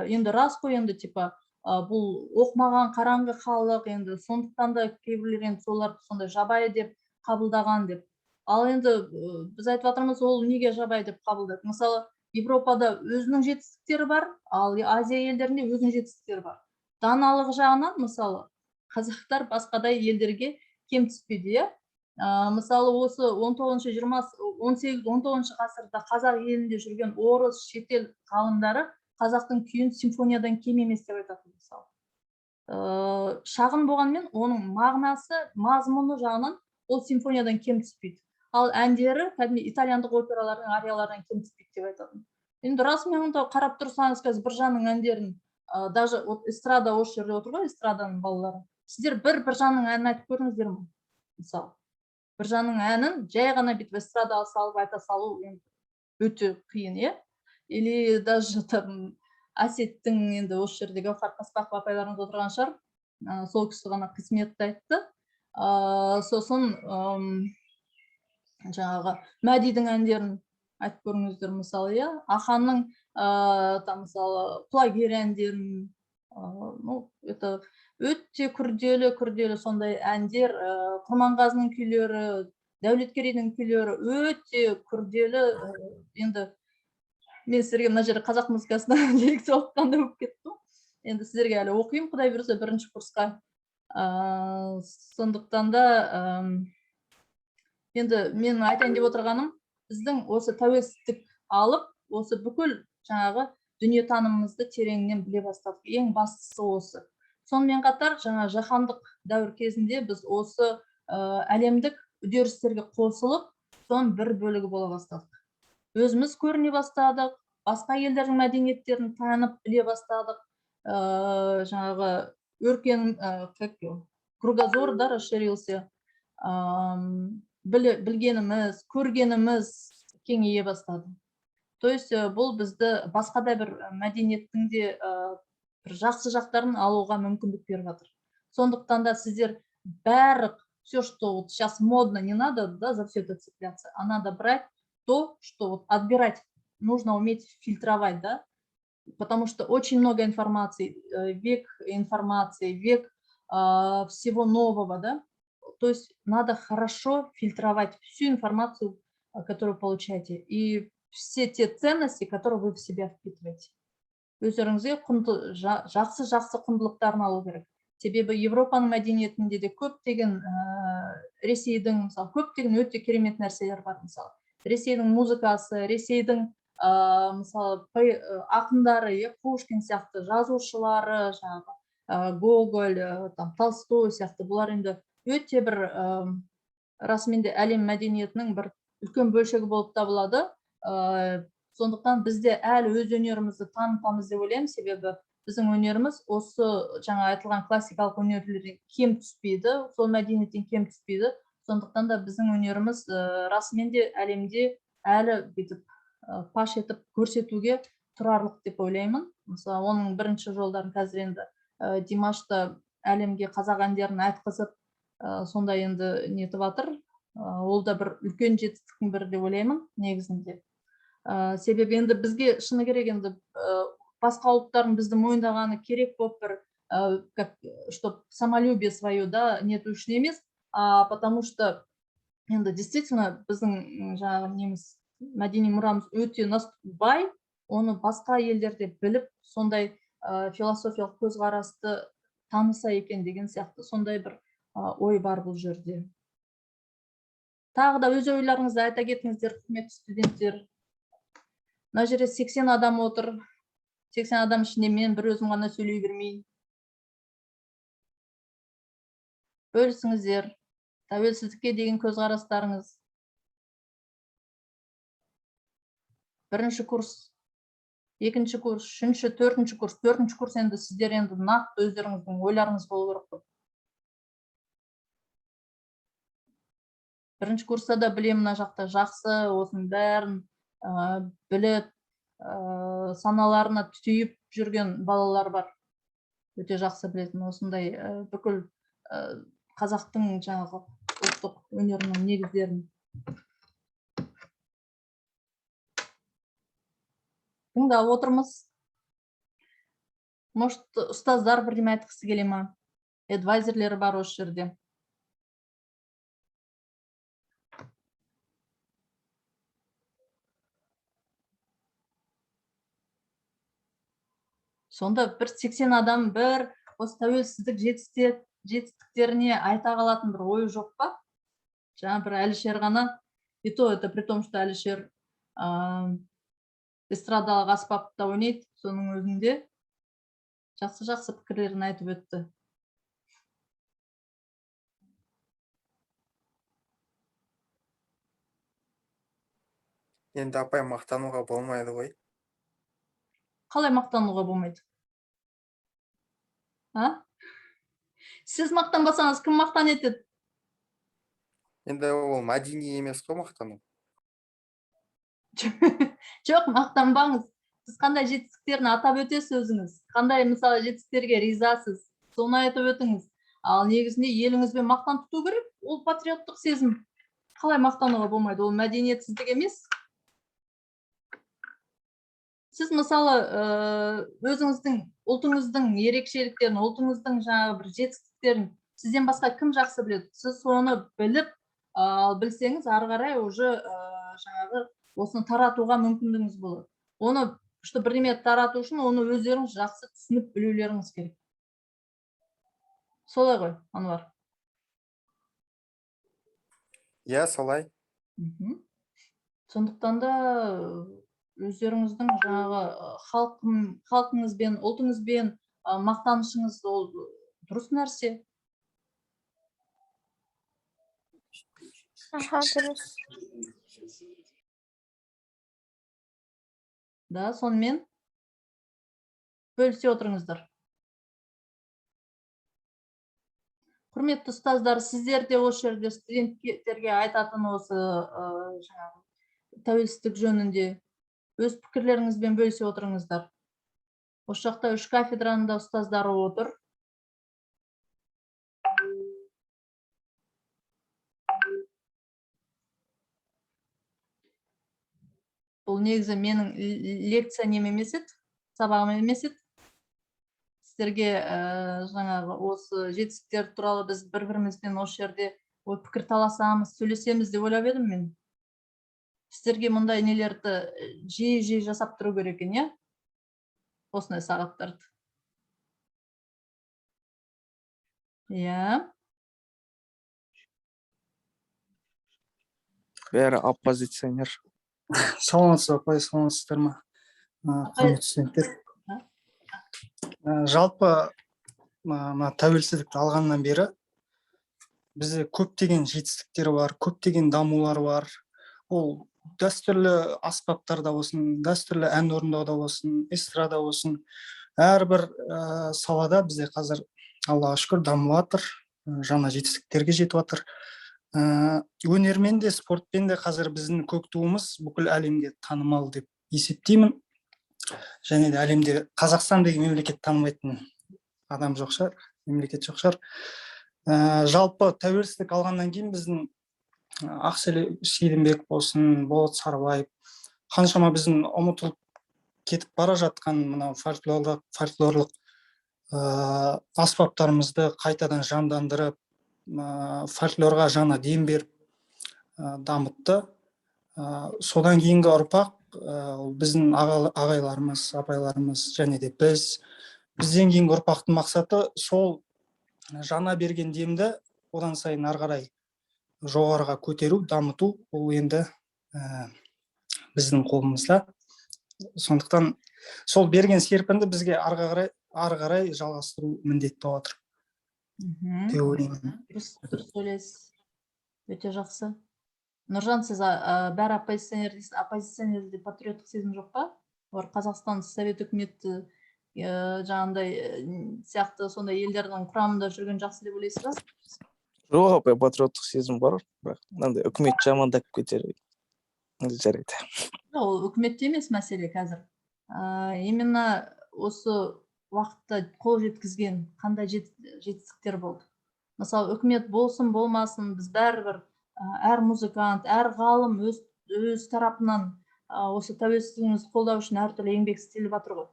Енді рас қой енді, типа, бұл оқымаған қараңғы халық, енді сондықтан да кейбіреулер енді соларды сондай жабайы деп қабылдаған деп. Ал енді біз айтып жатырмыз, ол неге жабайы деп қабылдады? Мысалы, Европада өзінің жетістіктері бар, ал Азия елдерінде өзінің жетістіктері бар. Даналық жағынан, мысалы, қазақтар басқадай елдерге кем түспейді, иә. Мысалы, осы 19-, 20, 18, 19 ғасырда қазақ елінде жүрген орыс, шетел ғалымдары қазақтың күйін симфониядан кем емес деп айтатын, мысалы. Шағын болғанмен, оның мағынасы, мазмұны жағынан ол симфониядан кем түспейді. Ал әндері кәдімгі итальяндық опералардың арияларынан кем түспейді деп айтатын. Енді расымен онда қарап тұрсаңыз, қазір Біржанның әндерін, даже вот эстрада осы жерде отыр ғой, эстраданың балалары, сіздер бір Біржанның әнін айтып көрдіңіздер ме, мысалы? Біржанның әнін жай ғана бүйтіп эстрадаға салып айта салу енді өте қиын, иә. Или даже там Әсеттің, енді осы жерде Гауһар Қаспақова апайларыңыз отырған шығар, сол кісі ғана Қисметті айтты. Сосын жаңағы Мәдидің әндерін айтып көріңіздер, мысалы, иә. Аханның там, мысалы, Құлагер әндерін, ну, это өте күрделі, күрделі сондай әндер. Құрманғазының күйлері, Дәулеткерейдің күйлері өте күрделі. Енді мен сіздерге мына жерде қазақ музыкасынан лекция оқығандай болып кетті ғой. Енді сіздерге әлі оқимын, Құдай бұйырса, бірінші курсқа. Сондықтан да енді менің айтайын деп отырғаным, біздің осы тәуелсіздік алып, осы бүкіл жаңағы дүниетанымымызды тереңінен біле бастадық. Ең бастысы осы. Сонымен қатар жаңа жаһандық дәуір кезінде біз осы әлемдік үдерістерге қосылып, соның бір бөлігі бола бастадық. Өзіміз көріне бастадық, басқа елдердің мәдениеттерін танып біле бастадық. Жаңағы өркен, как его, кругозор, да, расширился. Білгеніміз, көргеніміз кеңейе бастады. То есть бұл бізді басқа да бір мәдениеттің де бір жақсы жақтарын алуға мүмкіндік беріп жатыр. Сондықтан да сіздер бәрі, все, что вот сейчас модно, не надо, да, за все это цепляться, а надо брать то, что вот отбирать, нужно уметь фильтровать, да, потому что очень много информации, век информации, век всего нового, да, то есть надо хорошо фильтровать всю информацию, которую получаете, и все те ценности, которые вы в себя впитываете. Өздеріңізге құнды, жақсы жақсы құндылықтарын алу керек. Себебі Европаның мәдениетінде де көптеген, Ресейдің, мысалы, көптеген өте керемет нәрселер бар, мысалы. Ресейдің музыкасы, Ресейдің, мысалы, ақындары, иә, Пушкин сияқты жазушылары, жаңағы, Гоголь, там, Толстой сияқты, бұлар енді өте бір, расымен де әлем мәдениетінің бір үлкен бөлшегі болып табылады. Сондықтан бізде әлі өз өнерімізді танытамыз деп ойлаймын, себебі біздің өнеріміз осы жаңа айтылған классикалық өнерлерден кем түспейді, сол мәдениеттен кем түспейді. Сондықтан да біздің өнеріміз, расымен де әлемде әлі бүйтіп паш етіп көрсетуге тұрарлық деп ойлаймын. Мысалы, оның бірінші жолдарын қазір енді Димаш та әлемге қазақ әндерін айтқызып, сондай енді нетіп жатыр. Ол да бір үлкен жетістіктің бірі деп ойлаймын негізінде. Себебі енді бізге шыны керек енді, басқа ұлттардың бізді мойындағаны керек болып бір, как, чтоб самолюбие свое, да, нету үшін емес, а потому что енді действительно біздің жаңағы неміз, мәдени мұрамыз өте бай, оны басқа елдерде біліп, сондай философиялық көзқарасты таныса екен деген сияқты сондай бір ой бар бұл жерде. Тағы да өз ойларыңызды айта кетіңіздер, құрметті студенттер. Мына жерде 80 адам отыр. 80 адам ішінде мен бір өзім ғана сөйлей бермейін. Бөлісіңіздер тәуелсіздікке деген көзқарастарыңыз. Бірінші курс, екінші курс, үшінші, төртінші курс. Төртінші курс енді сіздер енді нақты өздеріңіздің ойларыңыз болу керек қой. Бірінші курста да білемін, мына жақта жақсы, осының бәрін біліп, саналарына түйіп жүрген балалар бар. Өте жақсы білетін осындай бүкіл қазақтың жаңағы ұлттық өнерінің негіздерін. Тыңдап отырмыз. Может, ұстаздар бірдеме айтқысы келе ма? Эдвайзерлері бар осы жерде. Сонда бір 80 адам бір осы тәуелсіздік жетістіктеріне айта қалатын бір ойы жоқ па? Жаңа бір Әлішер ғана, и то это при том, что Әлішер эстрадалық аспапта ойнайды, соның өзінде жақсы-жақсы пікірлерін айтып өтті. Енді апай, мақтануға болмайды ғой. Қалай мақтануға болмайды? А? Сіз мақтанбасаңыз, кім мақтан етеді? Енді ол мәдени емес қой мақтану. Жоқ, мақтанбаңыз. Сіз қандай жетістіктерін атап өтесіз өзіңіз? Қандай, мысалы, жетістіктерге ризасыз? Соны айтып өтіңіз. Ал негізінде еліңізбен мақтан тұту керек. Ол патриоттық сезім. Қалай мақтануға болмайды? Ол мәдениетсіздік емес. Сіз, мысалы, өзіңіздің ұлтыңыздың ерекшеліктерін, ұлтыңыздың жаңағы бір жетістіктерін сізден басқа кім жақсы біледі? Сіз соны біліп, ал білсеңіз, ары қарай уже жаңағы осыны таратуға мүмкіндігіңіз болады. Оны, что бірдеме тарату үшін оны өздеріңіз жақсы түсініп білулеріңіз керек. Солай ғой, Ануар? Иә, солай. Сондықтан да өздеріңіздің жаңағы халқыңызбен, ұлтыңызбен мақтанышыңыз ол дұрыс нәрсе. Аха, дұрыс. Да, сонымен бөлісе отырыңыздар. Құрметті ұстаздар, сіздер де осы жерде студенттерге айтатын осы жаңағы тәуелсіздік жөнінде өз пікірлеріңізбен бөлісе отырыңыздар. Осы жақта үш кафедраның да ұстаздары отыр. Бұл негізі менің лекция нем емес еді, сабағым емес еді. Сіздерге жаңағы осы жетістіктер туралы біз бір-бірімізбен осы жерде ой пікір таласамыз, сөйлесеміз деп ойлап едім мен. Сіздерге мұндай нелерді жиі-жиі жасап тұру керек екен, иә? Осындай сағаттарды. Иә. Бәрі оппозиционер. Саламатсыз ба, апай, саламатсыздар ма? Құрметті студенттер. Жалпы мына тәуелсіздікті алғаннан бері бізде көптеген жетістіктер бар, көптеген дамулар бар. Ол дәстүрлі аспаптарда болсын, дәстүрлі ән орындауда болсын, эстрада болсын, әрбір салада бізде қазір Аллаға шүкір дамып жатыр, жаңа жетістіктерге жетіп жатыр. Өнермен де, спортпен де қазір біздің көк туымыз бүкіл әлемге танымал деп есептеймін. Және де әлемде Қазақстан деген мемлекет танымайтын адам жоқ шығар, мемлекет жоқ шығар. Жалпы тәуелсіздік алғаннан кейін біздің Ақселеу Сейдімбек болсын, Болат Сарыбаев, қаншама біздің ұмытылып кетіп бара жатқан мынау фольклорлық аспаптарымызды қайтадан жандандырып, фольклорға жаңа дем беріп, дамытты. Содан кейінгі ұрпақ, ол біздің ағайларымыз, апайларымыз және де бізден кейінгі ұрпақтың мақсаты сол жаңа берген демді одан сайын ары қарай жоғарыға көтеру, дамыту, ол енді біздің қолымызда. Сондықтан сол берген серпінді бізге ары қарай жалғастыру міндетті болып отыр деп ойлаймын. Дұрыс ойлайсыз. Өте жақсы. Нұржан, сіз бәрі оппозиционер дейсіз. Оппозиционерде патриоттық сезім жоқ па? Олар Қазақстан Совет үкіметі жаңағындай сияқты сондай елдердің құрамында жүрген жақсы деп ойлайсыз ба? Жоқ, апай, патриоттық сезім бар, бірақ мынандай үкімет жамандап кетер. Жарайды. Ол үкіметте емес мәселе қазір. Именно осы уақытта қол жеткізген қандай жетістіктер болды? Мысалы, үкімет болсын, болмасын, біз бәрібір әр музыкант, әр ғалым өз тарапынан осы тәуелсіздігімізді қолдау үшін әртүрлі еңбек істеліп жатыр ғой.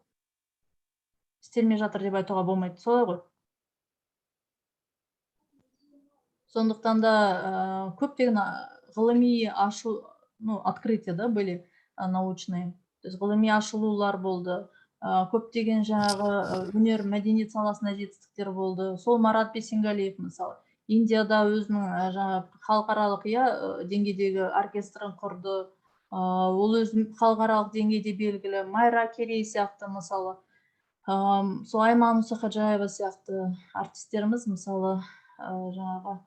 Істелмей жатыр деп айтуға болмайды, солай ғой. Сондықтан да көптеген ғылыми ашу, ну, открытия, да, были научные. То есть ғылыми ашылулар болды. Көптеген жаңағы өнер, мәдениет саласында жетістіктер болды. Сол Марат Бейсенгалиев, мысалы, Индияда өзінің жаңағы халықаралық, иә, деңгейдегі оркестрін құрды. Ол өзі халықаралық деңгейде белгілі. Майра Керей сияқты, мысалы, сол Айман Мұсақожаева сияқты артистеріміз, мысалы, жаңағы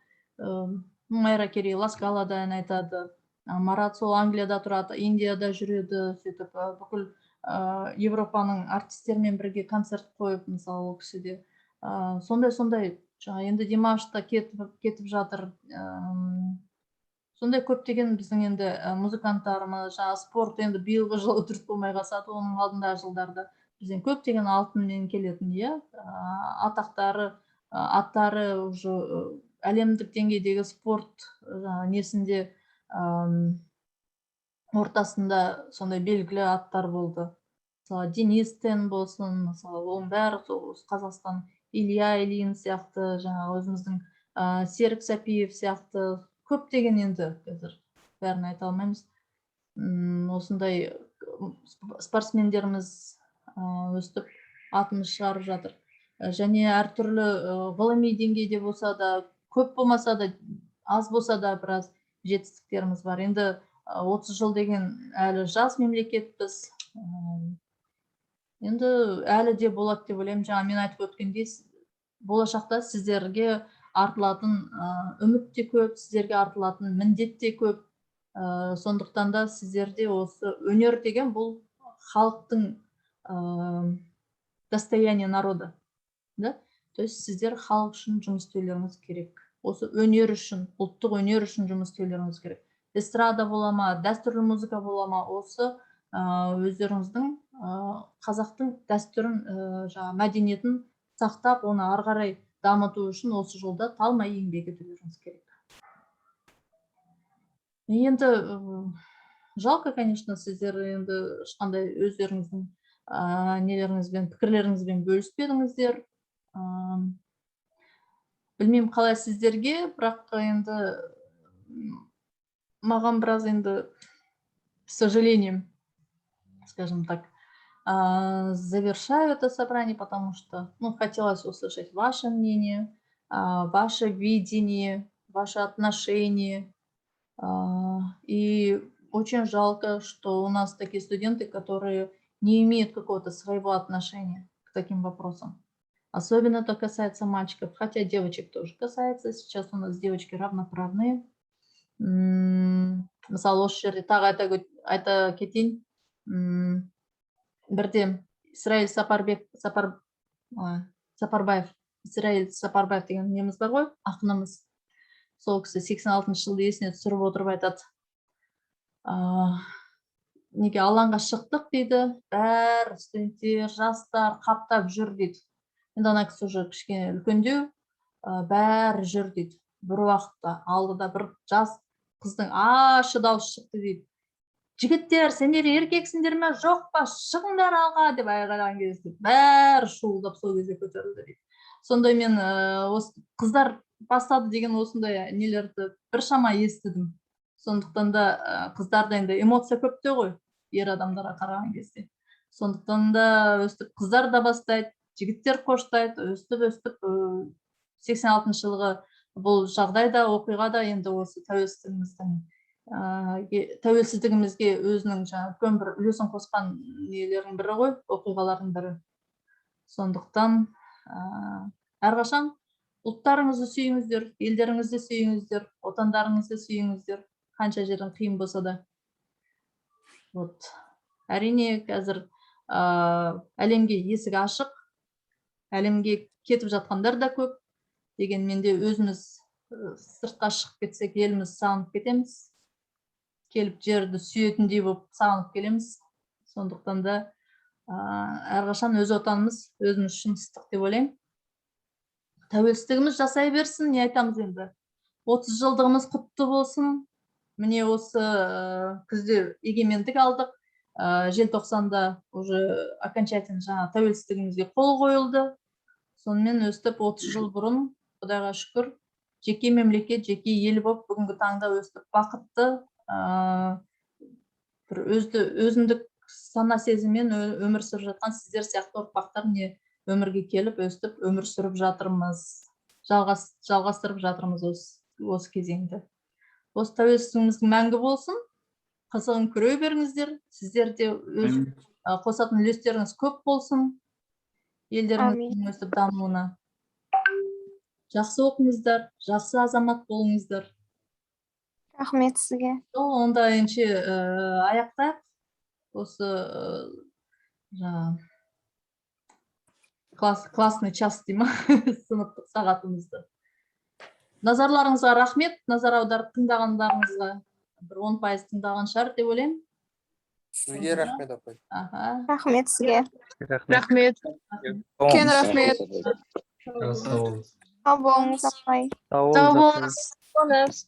Майра Керей Ла Скалада ән айтады. Марат сол Англияда тұрады, Индияда жүреді, сөйтіп бүкіл Европаның артистерімен бірге концерт қойып, мысалы, ол кісі де. Сондай-сондай, жаңа енді Димаш та кетіп жатыр. Сондай көптеген біздің енді музыканттарымыз, жаңағы спорт, енді биылғы жылы дұрыс болмай қалса да, оның алдындағы жылдарда бізден көптеген алтынмен келетін, иә, атақтары, аттары уже әлемдік деңгейдегі спорт жаңағы несінде, ортасында сондай белгілі аттар болды. Мысалы, Денис Тен болсын, мысалы, оның бәрі сол осы Қазақстан, Илья Ильин сияқты, жаңағы өзіміздің Серік Сәпиев сияқты көптеген, енді қазір бәрін айта алмаймыз. Осындай спортсмендеріміз өстіп атымыз шығарып жатыр. Және әртүрлі ғылыми деңгейде болса да, көп болмаса да, аз болса да, біраз жетістіктеріміз бар. Енді 30 жыл деген әлі жас мемлекетпіз. Енді әлі де болады деп ойлаймын. Жаңа мен айтып өткендей, болашақта сіздерге артылатын үміт те көп, сіздерге артылатын міндет те көп. Сондықтан да сіздерде осы өнер деген бұл халықтың достояние народа, да, то есть сіздер халық үшін жұмыс істеулеріңіз керек, осы өнер үшін, ұлттық өнер үшін жұмыс істеулеріңіз керек. Эстрада бола ма, дәстүрлі музыка бола ма, осы өздеріңіздің қазақтың дәстүрін, жаңағы мәдениетін сақтап, оны ары қарай дамыту үшін осы жолда талмай еңбек етулеріңіз керек. Енді жалко, конечно, сіздер енді ешқандай өздеріңіздің нелеріңізбен, пікірлеріңізбен бөліспедіңіздер. Білмеймін қалай сіздерге, бірақ енді маған біраз енді с сожалением, скажем так, завершаю это собрание, потому что, ну, хотелось услышать ваше мнение, ваше видение, ваше отношение. И очень жалко, что у нас такие студенты, которые не имеют какого-то своего отношения к таким вопросам. Особенно это касается мальчиков, хотя девочек тоже касается. Сейчас у нас девочки равноправные. Мысалы, осы жерде тағы айта кетейін. Бірде Исраил Сапарбек, Сапар, Сапарбаев, Исраил Сапарбаев деген неміз бар ғой, ақынымыз. Сол кісі 86 жылды есіне түсіріп отырып айтады: Неге алаңға шықтық дейді, бәрі студенттер, жастар қаптап жүр дейді. Енді ана кісі уже кішкене үлкендеу, бәрі жүр дейді. Бір уақытта алдыда бір жас қыздың ащы дауысы шықты дейді: «Жігіттер, сендер еркексіңдер ме, жоқ па, шығыңдар алға!» деп айғайлаған кезде бәрі шуылдап сол кезде көтерілді дейді. Сондай мен осы қыздар бастады деген осындай нелерді біршама естідім. Сондықтан да қыздарда енді эмоция көптеу ғой ер адамдарға қараған кезде. Сондықтан да өстіп қыздар да бастайды, жігіттер қоштайды. Өстіп өстіп 86 жылғы бұл жағдай да, оқиға да енді осы тәуелсіздігіміздің тәуелсіздігімізге өзінің жаңағы үлкен бір үлесін қосқан нелердің бірі ғой, оқиғалардың бірі. Сондықтан әрқашан ұлттарыңызды сүйіңіздер, елдеріңізді сүйіңіздер, отандарыңызды сүйіңіздер, қанша жерден қиын болса да. Вот, әрине, қазір әлемге есік ашық, әлемге кетіп жатқандар да көп. Дегенмен де өзіміз сыртқа шығып кетсек, елімізді сағынып кетеміз, келіп жерді сүйетіндей болып сағынып келеміз. Сондықтан да әрқашан өз отанымыз өзіміз үшін ыстық деп ойлаймын. Тәуелсіздігіміз жасай берсін, не айтамыз енді, 30 жылдығымыз құтты болсын. Міне, осы күзде егемендік алдық, желтоқсанда уже окончательно жаңа тәуелсіздігімізге қол қойылды. Сонымен өстіп 30 жыл бұрын, құдайға шүкір, жеке мемлекет, жеке ел болып, бүгінгі таңда өстіп бақытты, бір өзді өзіндік сана сезіммен өмір сүріп жатқан сіздер сияқты ұрпақтар, міне, өмірге келіп, өстіп өмір сүріп жатырмыз, жалғастырып жатырмыз осы кезеңді. Осы тәуелсіздігіміз мәңгі болсын, қызығын көре беріңіздер. Сіздер де өз қосатын үлестеріңіз көп болсын елдеріңіздің өстіп дамуына. Жақсы оқыңыздар, жақсы азамат болыңыздар. Рахмет сізге. Сол, онда ендеше аяқтайық осы жаңағы классный час дей ма, сыныптық сағатымызды. Назарларыңызға рахмет, назар аударып тыңдағандарыңызға. Бір 10% тыңдаған шығар деп ойлаймын. Сізге рахмет, апай. Аха. Рахмет сізге. Рахмет. Үлкен рахмет. Сау болыңыз, апай. Сау болыңыз.